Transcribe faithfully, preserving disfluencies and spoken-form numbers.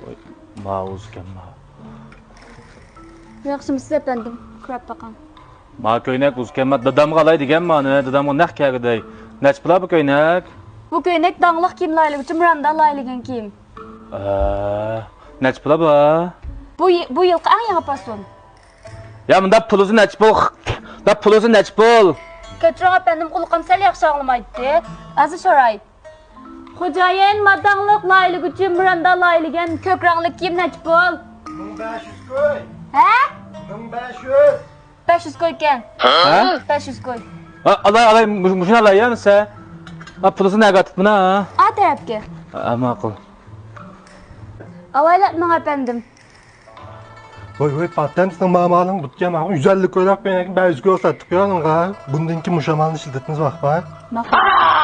ۋاي، ما ئۇزكەن ما. ياخشىمۇسىز ئەپەندىم؟ كىرىپ بېقىڭ. ما كۆينەك ئۇزكەن ما، دادامغا ئالاي دېگەن مانى، دادامغا نەق كەلگۈدەي. نەچچە پۇلا بۇ كۆينەك؟ بۇ كۆينەك داڭلىق كىيىم لايىھىلىگۈچى مىراندا لايىھىلىگەن كىيىم. ئە، نەچچە پۇلا بۇ؟ بۇ يى-، بۇ يىلقى ئەڭ يېڭى پاسون. يا، مۇنداق پۇلىسى نەچچە پۇل؟ مۇنداق پۇلىسى نەچچە پۇل؟ كەچۈرۈڭ ئەپەندىم، قۇلىقىم سەل ياخشى ئاڭلىمايتتى. ھازىر سوراي. خوجايىن، ما داڭلىق لايىھىلىگۈچى مىراندا لايىھىلىگەن كۆك رەڭلىك كىيىم نەچچە پۇل؟ مىڭ بەش يۈز كوي. ھە؟ مىڭ بەش يۈز. بەش يۈز كوي ئىكەن. ھە؟ بەش يۈز كوي. ھە، ئالاي، ئالاي، مۇش-، مۇشۇنى ئالاي يا، مىسە. ھە، پۇلىسىنى نەگە ئاتىپمىنا؟ ئا تەرەپكە. ھە، ماقۇل. ئاۋايلاتماڭ ئەپەندىم. ۋاي، ۋاي، پاتەم، سېنىڭ مامالىڭ بۇتكەن، ماڭا يۈز ئەللىك كويلاپ بەرگەن، بەش يۈز كوي ساتتۇق يا ئۇنىڭغا. بۇندىن كېيىن مۇشۇ ئامالنى ئىشلىتىمىز، باقما. ماقۇل.